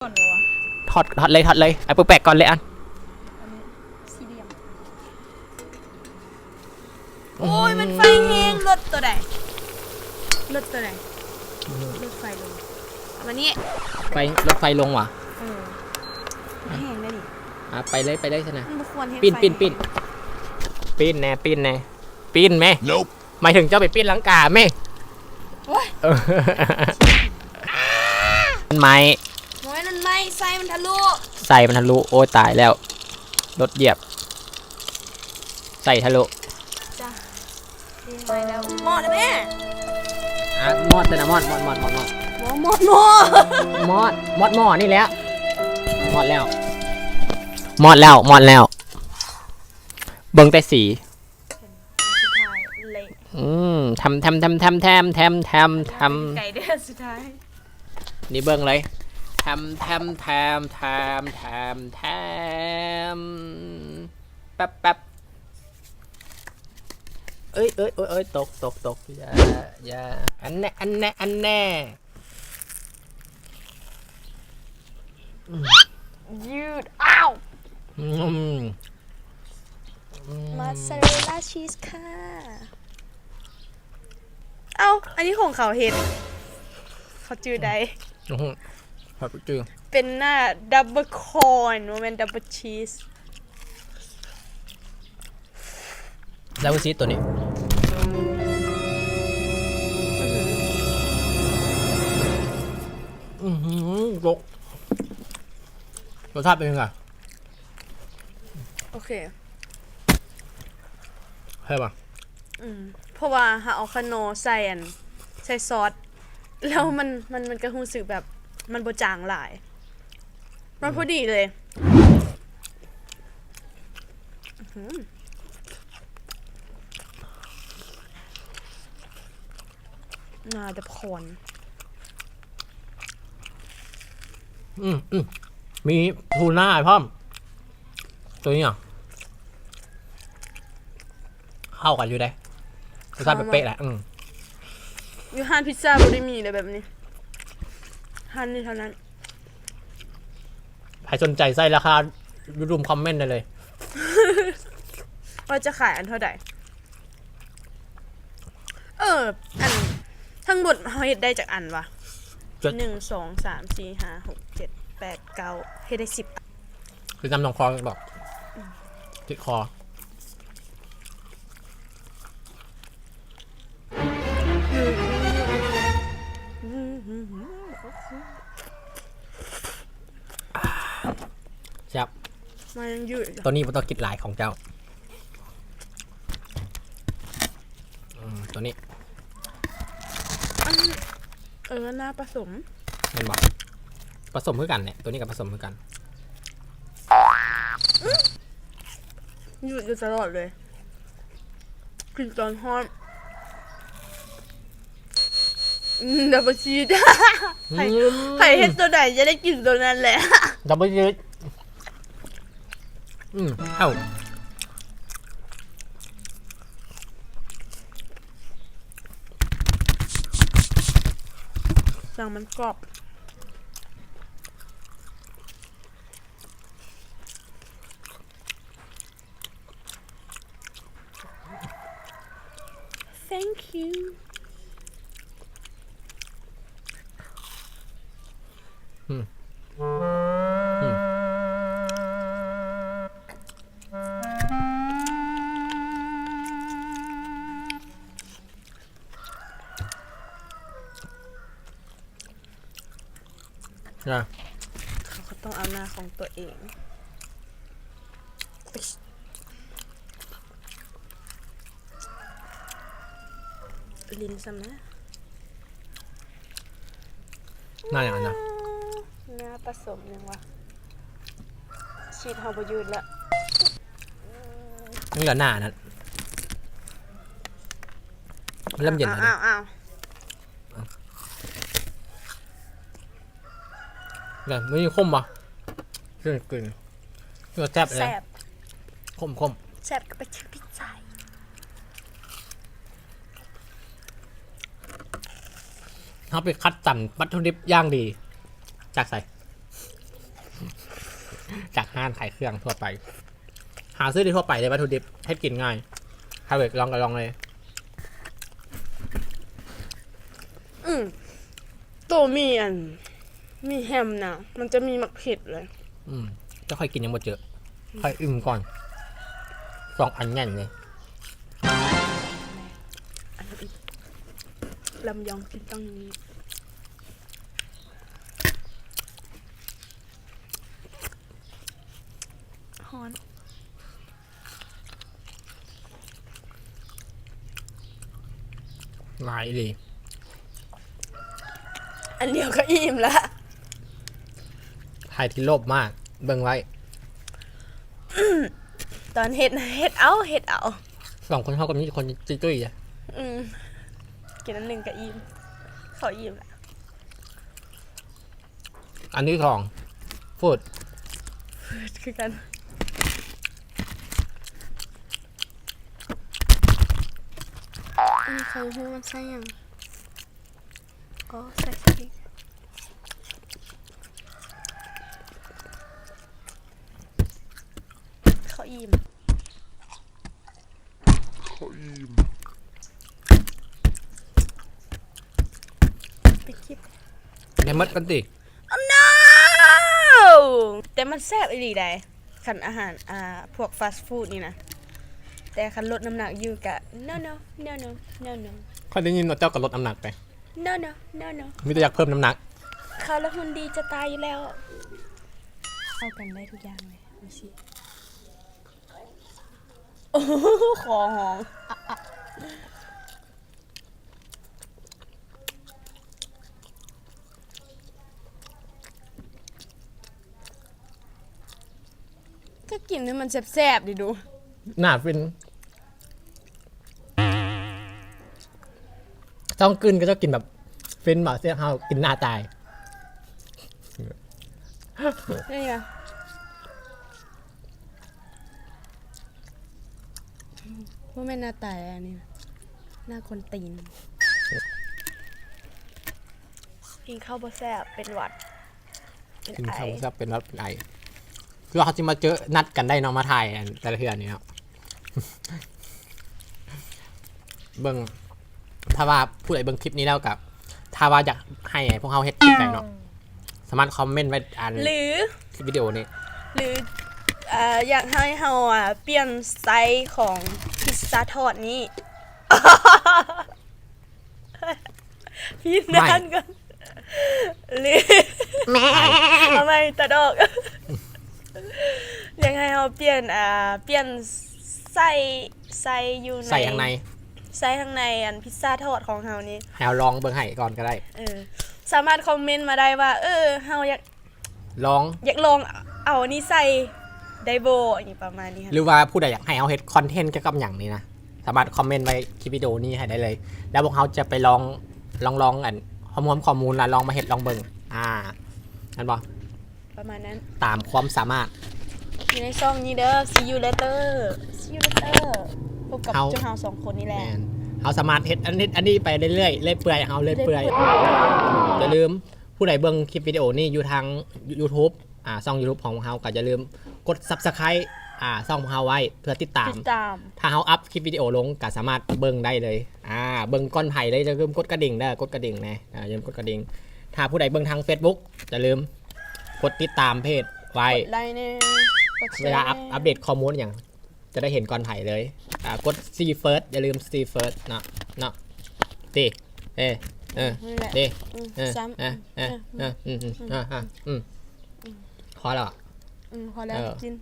ກ່ອນບໍ່ວະ? ຖອດ ຖອດເລີຍ ຖອດເລີຍ. ເອົາປຶກແປກກ່ອນເລີຍອັນ ອັນນີ້ສີ່ຫຼ່ຽມ. ໂອ້ຍ ມັນໄຟແຮງ. ລົດໂຕໃດ? ລົດໂຕໃດ? ລົດໄຟລົງ. ເອົາມານີ້. ໄຟ ລົດໄຟລົງຫວາ? ເອີ ມັນແຮງເດ້ນີ້. ອ່າ ໄປເລີຍ ໄປເລີຍຊັ້ນນະ. ມັນບໍ່ຄວນເຮັດ ປີ້ນ ໄຟ ປີ້ນ ປີ້ນ ປີ້ນແດ່ ປີ້ນແດ່ ປີ້ນແມ່. ໝາຍເຖິງເຈົ້າໄປປີ້ນຫຼັງກາແມ່. ໂອ້ຍ ມັນໄໝ້. ໂອ້ຍ ມັນໄໝ້ ໄສ້ມັນທະລຸ ໄສ້ມັນທະລຸ. ໂອ້ຍ ຕາຍແລ້ວ ລົດຢຽບໄສ້ທະລຸ. ຈ້າ ໄໝ້ແລ້ວ. ໝໍ້ນະແມ່. ອ່ະ ໝອດຊະນະ ໝອດ ໝອດ ໝອດ ໝອດ ໝອດ ໝອດ ໝອດ ໝອດ ໝອດ ໝອດນີ້ແຫຼະ. ໝອດແລ້ວ ໝອດແລ້ວ ໝອດແລ້ວ. ເບິ່ງແຕ່ສີ. ສຸດທ້າຍເລະ. ອືມ ທຳ ທຳ ທຳ ທຳ ທຳ ທຳ ທຳ ທຳ ໄກເດີ້ ສຸດທ້າຍ. ນີ້ເບິ່ງເລີຍ ທຳ ທຳ ທຳ ແທມ ແທມ ແທມ ແປັບ ແປັບ. ເອີຍ ເອີຍ ໂອ້ຍ ໂອ້ຍ ຕົກ ຕົກ ຕົກ. ຢ່າ ຢ່າ. ອັນແນ່ ອັນແນ່ ອັນແນ່. ອືມ ຍືດ ອ້າວ ອືມ ອືມ ມອດຊາເຣລລາຊີສຄ່ະ. ເອົ້າ ອັນນີ້ຂອງເຂົາເຮັດ ເຂົາຈື່ໄດ້. ອືຮຶ ເຂົາຈື່ ເປັນໜ້າດັບເບິນຄອນ ບໍ່ແມ່ນດັບເບິນຊີສ. ລາວຊິໂຕນີ້ ອືຫື ອືຫື ລົດ ລົດຊາດເປັນຈັ່ງໃດ? ໂອເຄ ແຊບບໍ່? ອືມ ເພາະວ່າເຮົາເອົາຂະໜໍ່ໃສ່ອັນ ໃສ່ຊອດ ແລ້ວມັນ ມັນ ມັນກະຮູ້ສຶກແບບ ມັນບໍ່ຈາງຫຼາຍ. ມັນພໍດີເລີຍ. ອືຫື ໜ້າແບບຄອນ. ອືມ ອືມ ມີທູນາໃຫ້ພ້ອມ. ໂຕນີ້ຫຍັງ? ເຂົ້າກັນຢູ່ເດ້ ລົດຊາດເປະໆແຫຼະ. ອືມ ຢູ່ຮ້ານພິດຊາບໍ່ໄດ້ມີເດ້ແບບນີ້ ຮ້ານນີ້ເທົ່ານັ້ນ. ໃຜສົນໃຈໃສ່ລາຄາຢູ່ລຸ່ມຄອມເມັນໄດ້ເລີຍ ວ່າຈະຂາຍອັນເທົ່າໃດ. ເອີ ອັນ ທັງໝົດເຮົາເຮັດໄດ້ຈັກອັນວະ? ເຈັດ ໜຶ່ງ ສອງ ສາມ ສີ່ ຫ້າ ຫົກ ເຈັດ ແປດ ເກົ້າ ເຮັດໄດ້ສິບອັນ. ຄືນຳໜອງຄອງບອກ ອືມ ຕິດຄອ. ແຊບ ມັນຍັງຍືດຢູ່. ໂຕນີ້ບໍ່ຕ້ອງກິນຫຼາຍຂອງເຈົ້າ. ອືມ ໂຕນີ້ ອັນ ເອີ ໜ້າປະສົມ ແມ່ນບໍ່? ປະສົມຄືກັນແຫຼະ ໂຕນີ້ກະປະສົມຄືກັນ. ຍືດຢູ່ຕະຫຼອດເລີຍ ກິນຕອນຮ້ອນ. ອືມ ດັບເບິນຊີສ ໃຜ ອືມ ໃຜເຮັດໂຕໃດຈະໄດ້ກິນໂຕນັ້ນແຫຼະ ດັບເບິນຊີສ. ອືມ ເອົ້າ ໜັງມັນກອບ. Thank you. ອືມ ອືມ. ນະ ເຂົາກໍຕ້ອງເອົາໜ້າຂອງຕົວເອງ ຫຼິ້ນຊ້ຳນະ. ໜ້າຫຍັງຫັ້ນນະ? ໜ້າປະສົມຫຍັງວະ? ຊີດເຮົາບໍ່ຍືດລະ. ຍັງເຫຼືອໜ້ານັ້ນ ມັນເລີ່ມເຢັນແລ້ວນະ. ອ້າວ ອ້າວ ອ້າວ. ແບບນີ້ຄົມບໍ່? ກິນ ກິນ ແຊບເລີຍ. ແຊບ ຂົມໆ ແຊບກະໄປຖືພິດໃຈ. ເຮົາໄປຄັດສັນວັດຖຸດິບຢ່າງດີ. ຈາກໃສ? ຈາກຮ້ານຂາຍເຄື່ອງທົ່ວໄປ ຫາຊື້ໄດ້ທົ່ວໄປເລີຍ ວັດຖຸດິບເຮັດກິນງ່າຍ. ໃຜຢາກລອງກໍລອງເລີຍ. ອືມ ໂຕມີອັນ ມີແຮມນະ ມັນຈະມີໝາກເຜັດເລີຍ. ອືມ ແຕ່ຂ້ອຍກິນຍັງບໍ່ເຈີ ຂ້ອຍອີ່ມກ່ອນ ສອງອັນໃຫຍ່ເລີຍ. ລຳຍອງກິນຕ້ອງຢ່າງນີ້. ຮ້ອນ. ຫຼາຍອີ່ຫຼີ. ອັນດຽວກໍອີ່ມລະ. ໃຜທີ່ໂລບມາກ ເບິ່ງໄວ້. ຕອນເຮັດນະ ເຮັດເອົາ ເຮັດເອົາ. ສອງຄົນເຮົາກໍມີແຕ່ຄົນຕຸ້ຍໆ. ອືມ ກິນອັນໜຶ່ງກໍອີ່ມ. ເຂົາອີ່ມລະ. ອັນທີສອງ ຟືດ ຟືດຄືກັນ. ອັນນີ້ເຂົາຮູ້ມັນໃສ່ຫຍັງ? ອໍ ໃສ່ ໃສ່ ເຂົາອີ່ມ. ໄປຄິດ ໄດ້ໝົດກັນຕິ? Oh no! ແຕ່ມັນແຊບອີ່ຫຼີໃດ໋ ຄັນອາຫານ ອ່າ ພວກຟາສຟູດນີ້ນະ ແຕ່ຄັນລົດນ້ຳໜັກຢູ່ກະ no no no no no no. ຂ້ອຍໄດ້ຍິນວ່າເຈົ້າກໍລົດນ້ຳໜັກໄປ. No no no no. ມີແຕ່ຢາກເພີ່ມນ້ຳໜັກ. ເຂົາລະຫຸ່ນດີຈະຕາຍຢູ່ແລ້ວ. ເຂົ້າກັນໄດ້ທຸກຢ່າງເລີຍ ດູຊິ. ໂອ້ໂຫ ຄໍຮ້ອງ. ກໍກິນໃຫ້ມັນແຊບໆ ດີດູ. ໜ້າຟິນ. ຕ້ອງກືນ ເຂົາເຈົ້າກິນແບບຟິນບໍ່ ເຊັ່ນເຮົາກິນໜ້າຕາຍ. ນີ້ນະ ບໍ່ແມ່ນໜ້າຕາຍ ອັນນີ້ໜ້າຄົນຕີນ. ກິນເຂົ້າບໍ່ແຊບເປັນຫວັດ. ກິນເຂົ້າແຊບເປັນຫວັດເປັນໄອ. ຄືເຮົາຊິມາເຈີ ນັດກັນໄດ້ເນາະ ມາຖ່າຍແຕ່ລະເທື່ອນີ້ເນາະ. ເບິ່ງ ຖ້າວ່າຜູ້ໃດເບິ່ງຄລິບນີ້ແລ້ວກໍ ຖ້າວ່າຢາກໃຫ້ພວກເຮົາເຮັດຄລິບໃດເນາະ ສາມາດຄອມເມັນໄວ້ອັນ ຫຼື ຄລິບວິດີໂອນີ້ ຫຼື ເອີ ຢາກໃຫ້ເຮົາ ອ່າ ປ່ຽນໄຊຂອງພິດຊາທອດນີ້. ຜິດນານກ່ອນ ຫຼື ເອົາໃໝ່ ຕັດອອກ. ຢາກໃຫ້ເຮົາປ່ຽນ ອ່າ ປ່ຽນໄສ້ ໄສ້ຢູ່ໃນ ໄສ້ຂ້າງໃນ ໄສ້ຂ້າງໃນອັນພິດຊາທອດຂອງເຮົານີ້ ໃຫ້ເຮົາລອງເບິ່ງໃຫ້ກ່ອນກໍໄດ້. ເອີ ສາມາດຄອມເມັນມາໄດ້ວ່າ ເອີ ເຮົາຢາກ ລອງ ຢາກລອງເອົາອັນນີ້ໃສ່ໄດ້ບໍ່ ອີ່ຫຍັງປະມານນີ້. ຫຼືວ່າຜູ້ໃດຢາກໃຫ້ເຮົາເຮັດຄອນເທັນກ່ຽວກັບຫຍັງນີ້ນະ ສາມາດຄອມເມັນໄວ້ຄລິບວິດີໂອນີ້ໃຫ້ໄດ້ເລີຍ ແລ້ວພວກເຮົາຈະໄປລອງ ລອງ ລອງອັນ ຮວບຮວມຂໍ້ມູນ ແລ້ວລອງມາເຮັດລອງເບິ່ງ. ອ່າ ແມ່ນບໍ່? ປະມານນັ້ນ ຕາມຄວາມສາມາດ ຢູ່ໃນຊ່ອງນີ້ເດີ. See you later. See you later. ພົບກັບເຮົາ ເຈົ້າເຮົາສອງຄົນນີ້ແຫຼະ. ແມ່ນ ເຮົາສາມາດເຮັດອັນນີ້ ອັນນີ້ໄປເລື້ອຍໆ ເລື້ອຍເປື່ອຍ ເຮົາເລື້ອຍເປື່ອຍ. ຢ່າລືມ ຜູ້ໃດເບິ່ງຄລິບວິດີໂອນີ້ຢູ່ທາງ YouTube ອ່າ ຊ່ອງ YouTube ຂອງພວກເຮົາ ກໍຢ່າລືມກົດ Subscribe ອ່າ ຊ່ອງຂອງເຮົາໄວ້ ເພື່ອຕິດຕາມ ຕິດຕາມ ຖ້າເຮົາອັບຄລິບວິດີໂອລົງ ກໍສາມາດເບິ່ງໄດ້ເລີຍ. ອ່າ ເບິ່ງກ່ອນໃຜເລີຍ. ຢ່າລືມກົດກະດິ່ງເດີ ກົດກະດິ່ງແດ່. ອ່າ ຢ່າລືມກົດກະດິ່ງ. ຖ້າຜູ້ໃດເບິ່ງທາງ Facebook ຢ່າລືມກົດຕິດຕາມເພຈໄວ້ ກົດໄລແດ່ ກົດແຊ ເວລາອັບ ອັບເດດຂໍ້ມູນຫຍັງ ຈະໄດ້ເຫັນກ່ອນໃຜເລີຍ. ອ່າ ກົດ See first ຢ່າລືມ See first ເນາະ ເນາະ ຕິ ເອີ ເອີ ນີ້ແຫຼະ ຕິ ອືມ ເອີ ຊ້ຳ ເອີ ເອີ ອືມ ເອີ ອືມ ອືມ ອືມ ອືມ ພໍແລ້ວ ອືມ ພໍແລ້ວ ເອີ ກິນ